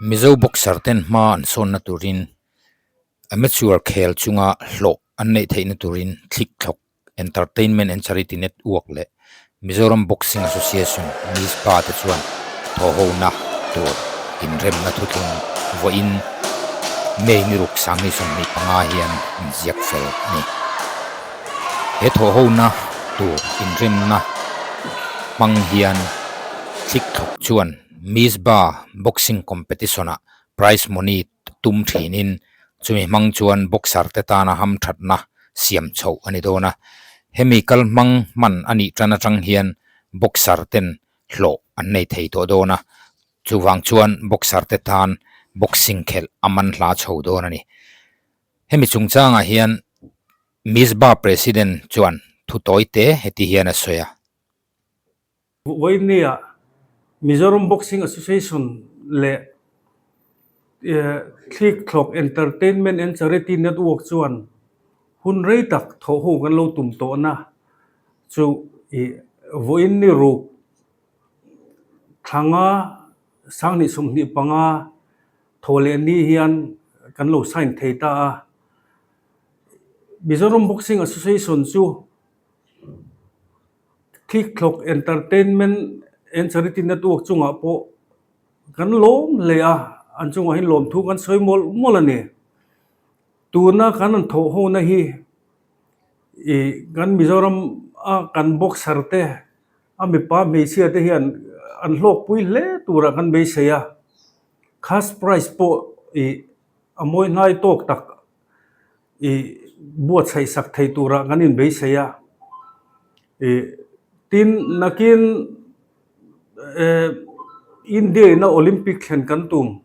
Mizo boxer ten hma an sawnna turin amateur khel chunga hlawh an neih theihna turin thlik thlawk Entertainment and Charity Network leh Mizoram Boxing Association, MISBA, te chuan thawhhona tur inremna thuthlung vawiin May ni ruk sangni 25 hian an ziak fel a ni. He thawhhona tur inremna hmang hian thlik thlawk chuan MISBA Boxing Competition-ah prize money tum thinin chumi hmang chuan boxer te tana hamthatna siam chhoh a ni dawn a. Hemi kal hmang hman a nih tan atang hian boxer ten hlawh an nei thei tawh dawn a, chuvang chuan boxer te tan boxing khelh a man hla chho dawn a ni. Hemi chungchangah hian Misba President chuan thu tawi te heti hian a sawi a. Vawinia Mizoram Boxing Association leh Thlikthlawk Entertainment and Charity Network chuan hun rei tak thawh ho kan lo tum tawhna chu ih vawiin ni ruk thlanga sanghnih 25 thaw leh ni hian kan lo sign thei ta a. Mizoram Boxing Association chu Thlikthlawk Entertainment and Charity Network chungah pawh kan lawm hle a, an chungah hian lawmthu kan sawi mawlh mawlh a ni. Tuna kan rawn thawh hona hi ih kan Mizoram a kan boxer te a mipa hmeichhia te hian an hlawkpui hle turah kan beisei a, cash prize pawh ih a mawi hnai tawk tak. Ih buatsaih sak thei turah kan inbeisei a, ih tin nakin eh India ina Olympic thlen kan tum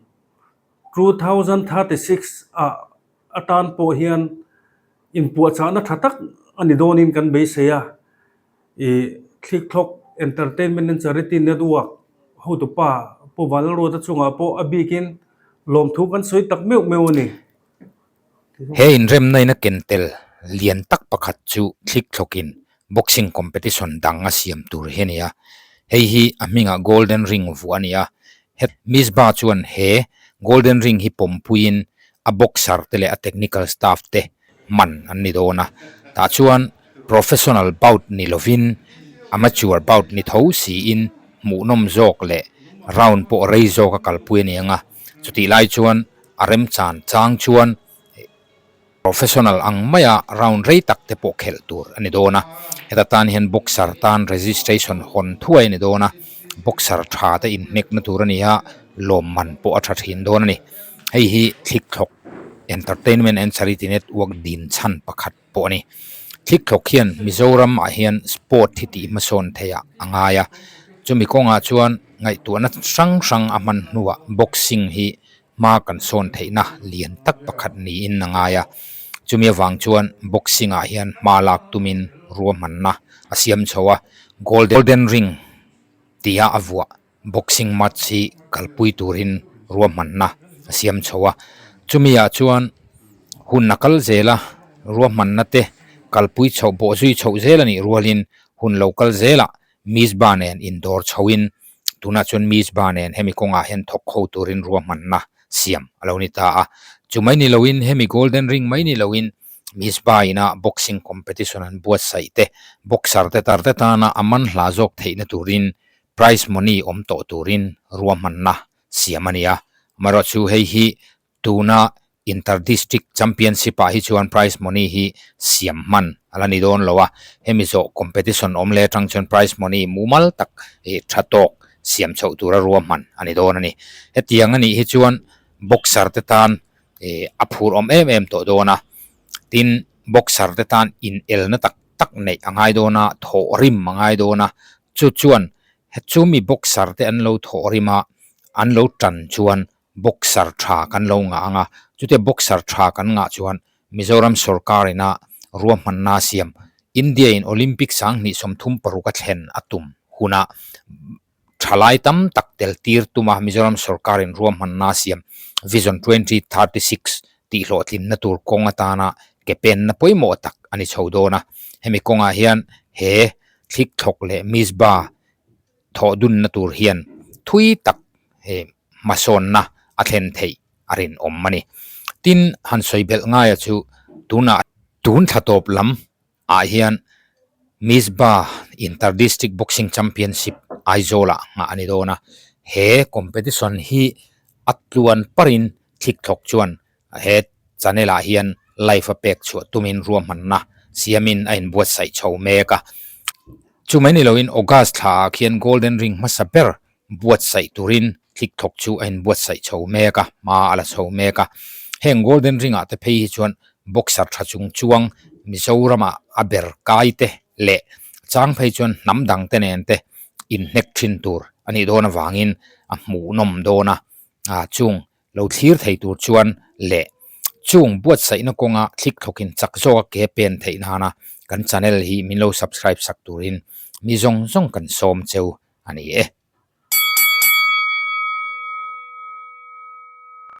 2036 ah atan pawh hian inpuahchahna tha tak a ni dawnin kan beisei a, ih Thlikthlawk Entertainment and Charity Network hotupa Pu Vanlalruata chungah pawh a bikin lawmthu kan sawi tak meuh meuh a ni. He inremna in a ken tel lian tak pakhat chu thlik thlawkin boxing competition dang a siam tur hi a ni a, hei hi a hmingah Golden Ring vuah a ni a, het Misbah chuan he Golden Ring hi pawmpuiin a boxer te leh a technical staff te hman an ni dawn a, tah chuan professional bout ni lovin amateur bout ni tho siin hmuhnawm zawk leh round pawh rei zawk a kalpui a ni ang a, chutih lai chuan A remchan chang chuan professional ang maia round rei tak te pawh khelh tur a ni dawn a, heta tan hian boxer tan registration hawn thuai a ni dawn a, boxer tha te inhnekna tur a ni a, lawmman pawh a tha thin dawn a ni. Hei hi Thlikthlawk Entertainment and Charity Network din chhan pakhat pawh a ni. Thlikthlawk hian Mizoram ah hian sport hi tih hmasawn theih ah a ngai a, chumi kawngah chuan ngaihtuahna hrang hrang a hman hnuah boxing hi hma kan sawn theihna lian tak pakhat niin a ngai a, chumi avang chuan boxing ah hian hma lak tumin ruahmanna a siam chho a, golden ring tia a vuah boxing match hi kalpui turin ruahmanna a siam chho a, chumi ah chuan hun a kal zel a, ruahmanna te kalpui chhoh bawh zui chhoh zel a nih rualin hun lo kal zelah Misbah nen indawr chhoin tunah chuan Misbah nen hemi kawngah hian thawk ho turin ruahmanna siam a lo ni ta a. Chu mai ni loin hemi Golden Ring mai ni loin Misbah ina boxing competition an buatsaih te, boxer te tar te tana a man hla zawk theihna turin prize money awm tawh turin ruahmanna siam a ni a. Amaherawhchu hei hi Tuna Inter District Championship ah hi chuan prize money hi siam hman a la ni dawn lo a, hemi zawh competition awm leh atang chuan prize money mumal tak ih tha tawk siam chhoh tura ruahman a ni dawn a ni. Hetiang a nih hi chuan boxer te tan ih a phur awm em em tawh dawn a, tin boxer te tan inelna tak tak neih a ngai dawn a, thawh rim a ngai dawn a, chu chuan chumi boxer te an lo thawh rim a, an lo tan chuan Boxer tha kan lo ngah ang a, chutia boxer tha kan ngah chuan Mizoram sorkar ina ruahmanna siam India in Olympic 2036 a thlen a tum hunah thalai tam tak tel tir tuma Mizoram sorkar in ruahmanna siam Vision 2036 tih hlawhtlinna tur kawng atana ke penna pawimawh tak a ni chho dawn a, hemi kawngah hian he thlikthlawk leh Misba thawh dunna tur hian thui tak he hmasawnna a thlen theih a rinawm a ni. Tin, han sawi belh ngaia chu tunah tun thla tawp lam ah hian Misba Inter District Boxing Championship Aizawl ah nghah a ni dawn a, he competition hi a tluan parin thlikthlawk chuan he channel ah hian live a pek chhuah tumin ruahmanna siamin a inbuatsaih chho mek a. Chumai ni loin August thla ah khian Golden Ring hmasa ber buatsaih turin thlikthawk chu a inbuatsaih chho mek a, hma a la chho mek a. Heng Golden Ring ah te phei hi chuan boxer tha chung chuang Mizoram ah a ber kai te leh chang phei chuan hnam dang te nen te inhnek thin tur a nih dawn avangin a hmuhnawm dawn a, chung lo thlir thei tur chuan leh chung buatsaihna kawnga thlikthawkin chak zawka ke pen theih nana kan channel hi min lo subscribe sak turin mi zawng zawng kan sawm cheu a ni e.